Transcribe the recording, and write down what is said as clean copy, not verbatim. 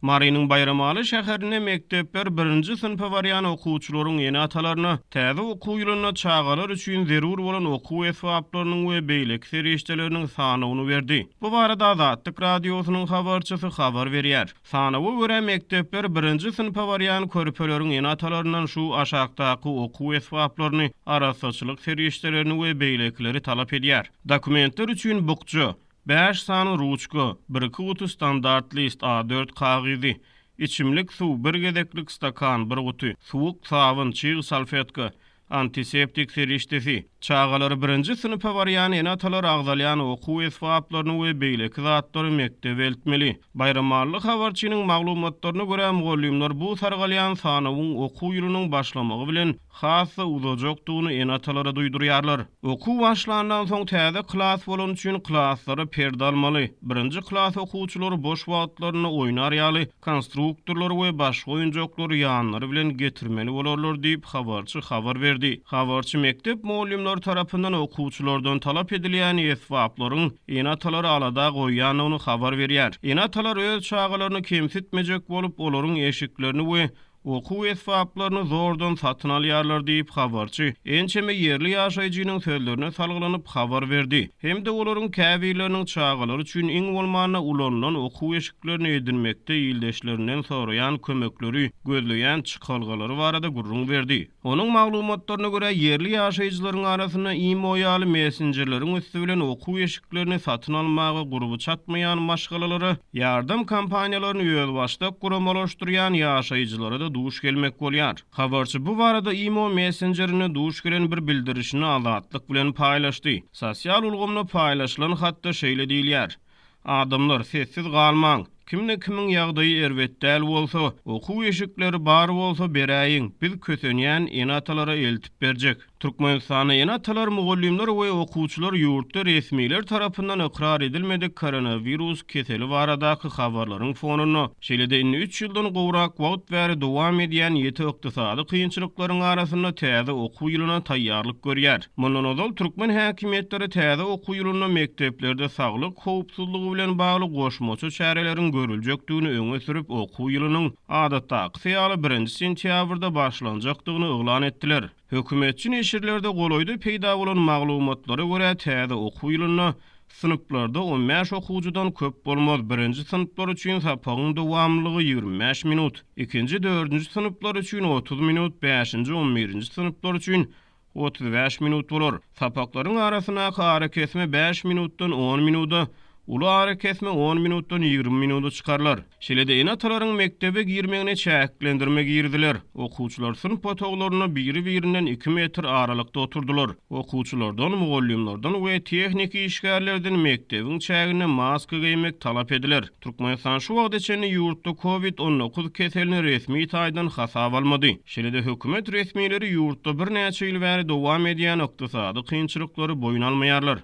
Marynyň Baýramaly şäherinde mekdepler birinji synpa barýan okuwçylaryň ene-atalaryna täze okuw ýylynda çagalar üçin zerur bolan okuw esbaplarynyň we beýleki serişdeleriniň sanawyny berdi. Bu barada Azatlyk Radiosynyň habarçysy habar berýär. Sanawa görä, mekdepler birinji synpa barýan körpeleriň ene-atalaryndan şu aşakdaky okuw esbaplaryny, arassaçylyk serişdelerini we beýlekileri talap edýär. Dokumentler üçin bukja, Bäş sany ruçka, birki guty standart list A dört kagyzy, içimlik suw, bir gezeklik stakan, bir guty, suwuk sabyn, çyg salfetka, antiseptik serişdesi. Çagalary birinji synpa barýan ene-atalar agzalýan okuw esbaplaryny we beýleki zatlary mekdebe eltmeli. Baýramally habarçynyň maglumatlaryna görä, mugallymlar bu sargalýan sanawyň okuw ýylynyň başlamagy bilen has-da uzajakdygyny ene-atalara duýdurýarlar. Okuw başlandan soň täze klas bolany üçin klaslara perde almaly. Birinji klas okuwçylary boş wagtlarynda oýnar ýaly konstruktorlary we başga oýunjaklary ýanlary bilen getirmeli bolarlar diýip, habarçy habar berdi. Habarçy mekdep mugallymlary tarapyndan okuwçylardan talap edilýän esbaplaryň ene-atalary alada goýýandygyny habar berýär. Ene-atalar öz çagalaryny kemsitmejek bolup, olaryň eşiklerini we Okuw esbaplaryny zordan satyn alýarlar diýip, habarçy ençeme ýerli ýaşaýjynyň sözlerine salgylanyp habar berdi hem-de olaryň käbirleriniň çagalary üçin iň bolmanda ulanylan okuw eşiklerini edinmekde ildeşlerinden soraýan kömekleri, gözleýän çykalgalary barada gürrüň berdi. Onuň maglumatlaryna görä, ýerli ýaşaýjylaryň arasynda imo ýaly messenjerleriň üsti bilen okuw eşiklerini satyn almaga gurby çatmaýan maşgalalara ýardam kampaniýalaryny özbaşdak guramalaşdyrýan ýaşaýjylara-da duş gelmek bolýar. Habarçy bu barada imo messenjerinde duş gelen bir bildirişini Azatlyk bilen paýlaşdy. Sosial ulgamda paýlaşylan hatda şeýle diýilýär, Adamlar, sessiz galmaň! Kimde-kimiň ýagdaýy erbet däl bolsa, okuw eşikleri bar bolsa beräýiň, biz kösenýän ene-atalara eltip berjek. Türkmenistanda ene-atalar, mugallymlar we okuwçylar ýurtda resmiler tarapyndan ykrar edilmedik koronawirus keseli baradaky habarlaryň fonunda, şeýle-de indi üç ýyldan gowrak wagt bäri dowam edýän ýiti ykdysady kynçylyklaryň arasynda täze okuw ýylyna taýýarlyk görýär. Mundan ozal türkmen häkimiýetleri täze okuw ýylynda mekdeplerde saglyk howpsuzlygy bilen bagly goşmaça çäreleriň görüljekdigini öňe sürüp, okuw ýylynyň adatdakysy ýaly birinji sentýabrda başlanjakdygyny yglan etdiler. Hökümetçi neşirlerde golaýda peýda bolan maglumatlara görä, täze okuw ýylynda synplarda 15 okuwçydan köp bolmaz, birinji synplar üçin sapagyň dowamlylygy 25 minut, ikinji, dördünji synplar üçin 30 minut, bäşinji, on birinji synplar üçin 35 minut bolar. Sapaklaryň arasyndaky arakesme bäş minutdan on minuda, uly arakesme on minutdan 20 minuda çykarylar. Şeýle-de ene-atalaryň mekdebe girmegine çäklendirme giriziler. Okuwçylar synp otaglarynda biri-birinden iki metr aralykda oturdylar. Okuwçylardan, mugallymlardan we tehniki işgärlerden mekdebiň çäginde maska geýmek talap ediler. Türkmenistan şu wagta çenli ýurtda Covid 19 keselini resmi taýdan hasaba almady. Şeýle-de hökümet resmileri ýurtda birnäçe ýyl bäri dowam edýän ykdysady kynçylyklary boýun almaýarlar.